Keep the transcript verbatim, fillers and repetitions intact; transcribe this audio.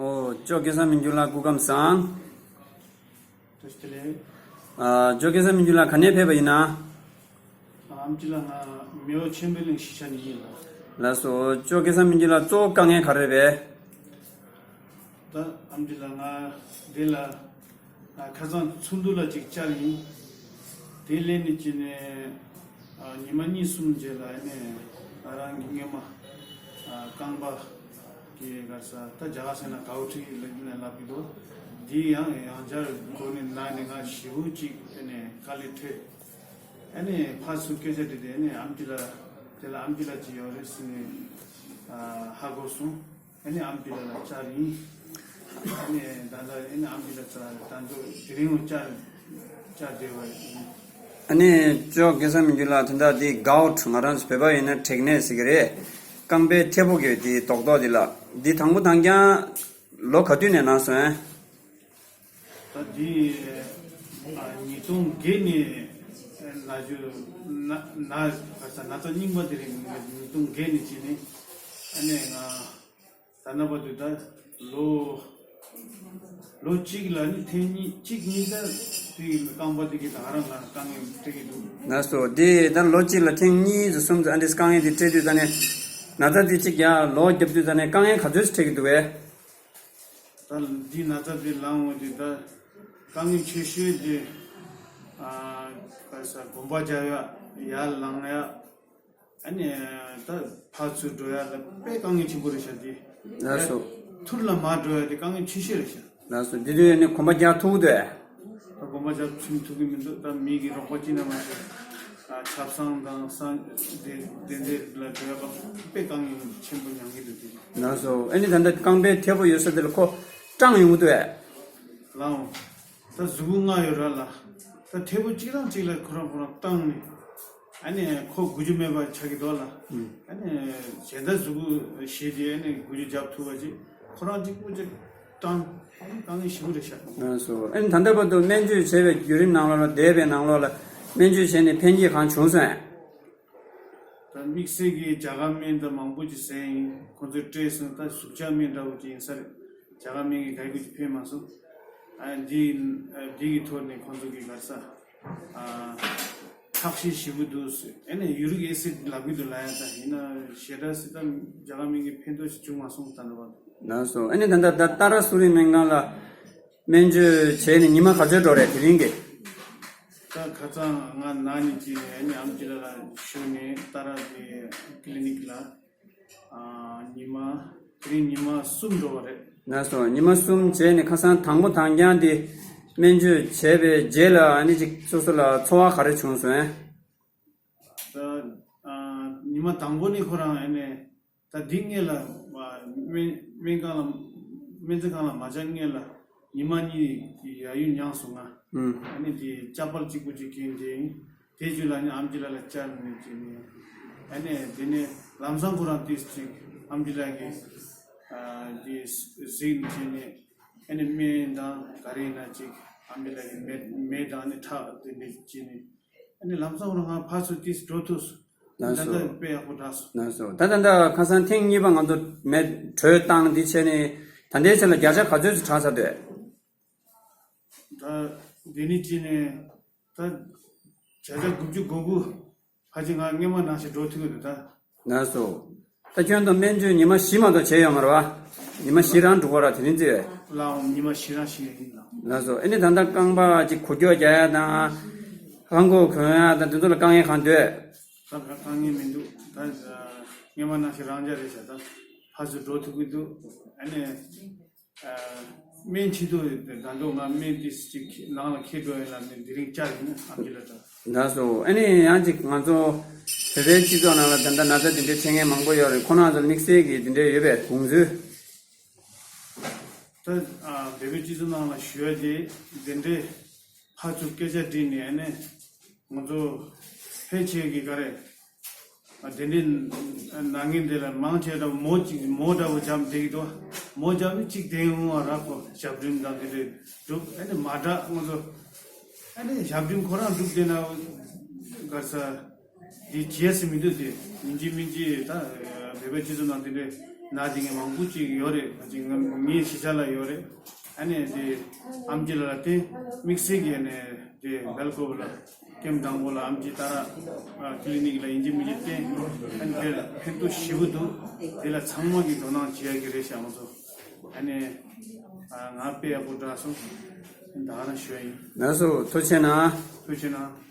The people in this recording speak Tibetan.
ཨོ། ཇོ་སྐལ་བཟང་མི་འགྱུར་ལགས་སྐུ་ཁམས་བཟང་། བཀྲ་ཤིས་བདེ་ལེགས། ཨ། ཇོ་སྐལ་བཟང་མི་འགྱུར་ལགས་ག་ནས་ཕེབས་པ་ཡིན་ན། ཨ། ཨེམ་ཆི་ལགས། ང་མེའོ་ཆེན་པོ་གླིང་གཞིས་ཆགས་ནས་ཡིན་ལགས། ལགས་སོ། ཇོ་སྐལ་བཟང་མི་འགྱུར་ལགས་གཙོ་བོ་དཀའ་ངལ་ག་རེ་རེད་པས། ད་ཨེམ་ཆི་ལགས། ང་འདི་ལ། ཨ། ཁ་སང་ཚོགས་འདུ་ལ་ཅིག་བཅར་ཡིན། དེ་སླེབས་ནས་ཅི་ནས། ཨ། ཉི་མ་གཉིས་གསུམ་རྗེས་ལ་ཨ་ནི་ང་རང་གི་སྔོན་མ། ཨ། རྐང་པ་གི་ག་རེ་ཟེར། ད་རྒྱ་གར་ཟེར་ན་གའུ་ཊི་ལབ་ནས་ལབ་ཀྱི་འདུག་འདི་ཡང་ཡང་བསྐྱར་འགོ་ནས་ན་ནས་ང་ཞེ་པོ་ཅིག་ཨ་ནི་དཀའ་ལས་འཕྲད། ཨ་ནི་ཕར་ཚུར་སྐད་ཆ་དྲིས་ཏེ་ཨ་ནི་ཨེམ་ཆི་ལགས། དེ་ལ་ཨེམ་ཆི་ལགས་ཅིག་ཡོད་རེད་ཟེར་ནས། ཨ། ཧ་གོ་སོང་། ཨ་ནི་ཨེམ་ཆི་ལགས་ལ་བཅར་ཡིན། ཨ་ནི་ད་ལྟ་ཨ་ནི་ཨེམ་ཆི་ལགས་ཚོ་ད་དུང་དེ་རིང་བཅར། བཅར་བསྡད་པ་ཡིན། ཨ་ནི་ཇོ་སྐལ་བཟང་མི་འགྱུར་ལགས། དེ་འདྲ་དེ་གའུ་ཊི། ང་རང་ཚོ་བོད་པ་ཡིན་ན་མཁྲིས་ནད་ཟེར་གྱི་རེད། རྐང་པའི་མཐེ་བོ་གི་དེ་རྡོག་རྡོག་དེ་ལ། འདི་དང་པོ་དང་རྐྱང་ལོ་ག་དུས་ནས་ན་སོང་ཨེ། ད་འདི། ཨ། ཉིས་སྟོང་བརྒྱད་ནས་ན་རྒྱུ། ན་ན་ག་རེ་ཟེར། ན་ཚ་རྙིང་པ་དེ་རེད། ཉིས་སྟོང་བརྒྱད་ནས་བྱས་ནས་ཨ་ནི་ང་ད་ལྟ་བར་དུ་ད་ལོ། ལོ་གཅིག་ལ་ནི་ཐེངས་གཉིས། གཅིག་གཉིས་ད་དེ་རྐང་པ་དེ་གི་ད་ག་རང་ལ་དཀའ་ངལ་འཕྲད་ཀྱི་འདུག་ལགས་སོ། དེ་ད་ལོ་གཅིག་ལ་ཐེངས་གཉིས་ཙམ་གསུམ་ཙམ་ཨ་འདྲས་དཀའ་ངལ་དེ་འཕྲད་དུས་ད་ནི་ན་ཚ་དེ་གཅིག་ཡར་ལོག་རྒྱབ་དུས་ད་ནི་དཀའ་ངལ་ག་ཚོད་ཅིག་འཕྲད་ཀྱི་འདུག་གས། ད་འདི་ན་ཚ་འདི་ལངས་འོང་དུས་ད་དཀའ་ངལ་ཆེ་ཤོས་དེ། ཨ། ག་རེ་ཟེར། གོམ་པ་རྒྱག་ཡ། ཡར་ལངས་ཡ། ཨ་ནི་ད་ཕར་ཚུར་འགྲོ་ཡ་ལ་དཔེ་དཀའ་ངལ་ཆེན་པོ་རེད་ཤག་འདི། ལགས་སོ། ཐུར་ལ་མར་འགྲོ་ཡ་དེ་དཀའ་ངལ་ཆེ་ཤོས་རེད་ཤག་ལགས་སོ། འདི་དུས་ནི་གོམ་པ་རྒྱག་ཐུབ་འདུག་གས། ད་གོམ་པ་རྒྱག་ཐུབ་ཐུབ་ཀྱི་མི་འདུག་ད་མི་གི་རོགས་པ་ཅི་ན་མ་ཞིག་ཨ། ཆབ་གསང་དང་གསང་། དེ་དེ་འདྲ་ལ་འགྲོ་ཡ་དཔེ་དཀའ་ངལ་ཆེན་པོ་མྱངས་ཀྱི་འདུག་དེ། ལགས་སོ། ཨ་ནི་ད་ལྟ་རྐང་པའི་མཐེ་བོ་ཡོད་ས་དེ་ལ་ཁོ་སྐྲངས་ཡོང་གི་འདུག་གས། ལགས་འོང་། ད་གཟུགས་པོ་ལྔ་ཡོད་ར་ལགས། ད་མཐེ་བོ་གཅིག་རང་གཅིག་ལ་ཁོ་རང་ཁོ་རང་སྐྲངས་ནས། ཨ་ནི་ཁོ་འགུལ་རྒྱུ་མེད་པ་ཆགས་ཀྱི་འདུག་ལགས། ཨ་ནི་གཞན་དག་གཟུགས་པོ་ཞིག་དེ་ཨ་ནི་འགུལ་རྒྱུ་རྒྱབ་ཐུབ་པ་ཅིག་ཁོ་རང་གཅིག་པུ་ཅིག་སྐྲངས། ཨ་ནི་དཀའ་ངལ་ཞེ་པོ་རེད་ཤག་ལགས་སོ། ཨ་ནི་ད་ལྟ་བར་དུ་སྨན་བཅོས་བྱས་པའི་བརྒྱུད་རིམ་ནང་ལོགས་ལ། འདས་པའི་ནང་ལོགས་ལ་སྨན་བཅོས་བྱས་ནས་ཕན་གྱི་གང་བྱུང་སོང་ཨེ། ད་དམིགས་བསལ་གྱི་རྒྱ་གར་སྨན་ད་མང་པོ་ཅིག་ཟས་ཡིན། ཁོང་ཚོས་སྤྲད་སོང་། ད་ཟུག་གཅོག་སྨན་འདྲ་བོ་ཅིག་ཡིན་ས་རེད། རྒྱ་གར་སྨན་གྱི་ག་ཡི་གུ་ཅིག་ཕན་མ་སོང་། ཨ། འདི་འདི་གི་ཐོག་ནས་ཁོང་ཚོ་གི་ག་རེ་ཟེར། ཨ། ཁྲག་ཤེད་ཞེ་པོ་འདུག་ཟེར། ཨ་ནི་ཡུ་རིག་ཨེ་སིད་ལབ་ཀྱི་འདུག་ལབ་ཡ། ད་ཡིན་ན་ཞེ་དྲག་སྲིད་དམ་རྒྱ་གར་སྨན་གྱི་ཕན་ཐོགས་ཞིག་བྱུང་མ་སོང་། ད་ནི་བ། ལགས་སོ། ཨ་ནི་ད་ལྟ་ད་ཏཱ་ར་གསོ་རིག་སྨན་ཁང་ལ་སྨན་བཅོས་བྱས་ནས་ཉི་མ་ག་ཚོད་འགྲོ་རེད་དེ་རིང་གི། ད་ཁ་སང་ང་ན་ནས་ཅི་ནས་ཨ་ནི་ཨེམ་ཆི་ལགས་ལ་ཞུས་ནས་ཏཱ་ར་གི་ཀི་ལི་ནིག་ལ། ཨ། ཉི་མ། དེ་རིང་ཉི་མ་གསུམ་འགྲོ་བ་རེད། ལགས་སོ། ཉི་མ་གསུམ་བྱས་ནས་ཁ་སང་དང་པོ་དང་རྐྱང་དེ་སྨན་བཅོས་བྱས་པའི་རྗེས་ལ་ཨ་ནི་ཅིག་སོ་སོ་ལ་ཚོར་བ་ག་རེ་བྱུང་སོང་ཨེ། ད། ཨ། ཉི་མ་དང་པོ་ནི་ཁོ་རང་ཨ་ནི་ད་འདི་སྔོན་ལ་སྨན་སྨན་ཁང་ལ་སྨན་རྩིས་ཁང་ལ་མ་བཅར་སྔོན་ལ་ཉི་མ་གཉིས་ཡར་ཡུན་མྱངས་སོང་ང་། ཨུམ། ཨ་ནི་དེ་ལྕགས་པར་གཅིག་པུ་ཅིག་གྱོན་བསྡད་ཡིན། དེ་རྗེས་ལ་ནི་ཨེམ་ཆི་ལགས་ལ་བཅར་ནས་ཅིག་ནས། ཨ་ནི་དེ་ནས་ལམ་སང་ཁོ་རང་ཏིས་ཅིག་ཨེམ་ཆི་ལགས་ཀྱིས། ཨ། དེ་གཟིགས་ནས་ཅིག་ནས། ཨ་ནི་སྨན་དང་ག་རེ་ཡིན་ན་ཅིག་ཨེམ་ཆི་ལགས་ཀྱིས་མེ་མེ་དང་ནི་ཁྲག་དེ་འདྲ་ཅིག་ནས། ཨ་ནི་ལམ་སང་ཁོ་རང་ང་ཕར་ཚུར་ཏིས་འགྲོ་ཐུབ་སོང་། ལགས་སོ། ད་ལྟ་དཔེ་ཡག་པོ་དྲག་སོང་། ལགས་སོ། ད་ད་ལྟ་ཁ་སང་ཐེངས་གཉིས་པ་ང་ཚོ་མེ་དྲོད་བཏང་འདི་བྱས་ནས་ད་ལྟའི་ཆ་ལ་བརྒྱ་ཆ་ག་ཚོད་ཅིག་དྲག་ཚར་འདུག་ད་འདི་ནི་ཅི་ནས་ད་བརྒྱ་ཆ་དགུ་བཅུ་གོ་དགུ། ཕལ་ཆེར་ང་སྔོན་མ་ནང་བཞིན་འགྲོ་ཐུབ་ཀྱི་འདུག་ད། ལགས་སོ། ད་ཁྱོད་ཚོ་སྨན་བཅོས་ཉི་མ་བཞི་མ་གཏོགས་བྱས་ཡོད་མ་རེད་བ། ཉི་མ་བཞི་རང་འགྲོ་གི་རེད་བ་དེ་རིང་ཚེ། ལགས་འོང་། ཉི་མ་བཞི་རང་བཞི་ཡིན་ལགས། ལགས་སོ། ཨ་ནི་ད་ལྟ་རྐང་པ་ཅིག་འགུལ་སྐྱོད་རྒྱག་ཡ་དང་། ཧང་གོ་གོན་ཡ་དང་དེ་ཚོ་ལ་དཀའ་ངལ་གང་འདུག་ད་དཀའ་ངལ་མི་འདུག་ད་སྔོན་མ་ནང་བཞིན་རང་འཇགས་རེད་ཤག་ད་ཕར་ཚུར་འགྲོ་ཐུབ་ཀྱི་འདུག་ཨ་ནི། ཨ། སྨན་ཕྱི་དྲོ་ད་དུང་ང་སྨན་ཏིས་ཅིག་ནང་ལ་འཁྱེར་འགྲོ་ཡིན་ལབ་ནས་དེ་རིང་བཅར་ཡིན་ཨེམ་ཆི་ལགས་ད། ལགས་སོ། ཨ་ནི་ཡང་ཅིག་ང་ཚོ་བོད་པའི་སྤྱི་ཚོགས་ནང་ལ་ད་ལྟ་ན་ཚ་དེ་འདྲའི་འཕྲད་མཁན་མང་པོ་ཡོད་རེད། ཁོང་རྣམ་ཚོར་དམིགས་བསལ་གྱི་དེ་འདྲའི་ཡོད་པའི་དགོངས་ཚུལ། ད། ཨ། བོད་པའི་སྤྱི་ཚོགས་ནང་ལ་ཞུ་ཡ་དེ་དེ་འདྲའི་ཕར་ཚུར་སྐད་ཆ་དྲིས་ནས་ཨ་ནི་ང་ཚོ་ཕལ་ཆེར་གྱི་ག་རེ། ཨ། དེ་འདྲའི་ན་མཁན་དེ་ལ་མང་ཆེ་བ་མོ་གཅིག་མོ་འདྲ་བོ་བརྒྱབ་བསྡད་ཀྱི་འདུག་མོ་བརྒྱབ་ནས་གཅིག་བསྡད་འོང་བ་ར། ཁོ་ཞབས་འདྲེན་དང་དེ་འདྲའི་སྒྲུབ། ཨ་ནི་མ་དྲག་ང་ཚོ། ཨ་ནི་ཞབས་འདྲེན་ཁོ་རང་སྒྲུབ་བསྡད་ན་ག་རེ་ཟ། འདི་བྱས་ཟིན་མི་འདུག་དེ་ཡིན་གཅིག་མིན་གཅིག་ད་བོད་པའི་སྤྱི་ཚོགས་ནང་དེ་འདྲའི་ ན་དེ་ངས་མང་པོ་ཅིག་ཡོད་རེད། ཅིག་ང་ངའི་གཞིས་ཆགས་ལ་ཡོད་རེད། ཨ་ནི་དེ་ཨམ་ཆི་ལ་དེ་དམིགས་བསལ་གྱི་ཨ་ནི་དེ་སྦེལ་ཀོབ་ལ་ཀེམ་དང་པོ་ལ་ཨམ་ཆི་ཏཱ་ར་ཨ་ཀི་ལི་ནིག་ལ་ཡིན་གཅིག་མིན་གཅིག་བསྟན། ཨ་ནི་དེར་ཕན་ཐོགས་ཞེ་པོ་འདུག་དེ་ལ་ཚང་མ་གིས་དོ་སྣང་བྱེད་ཡ་གི་རེད་ཤག་ང་ཚོ། ཨ་ནི་ཨ་ང་དཔེ་ཡག་པོ་བསྒྲགས་སོང་། ད་ག་རང་ཞུ་ཡ་ཡིན། ལགས་སོ། ཐུགས་རྗེ་གནང་། ཐུགས་རྗེ་གནང་།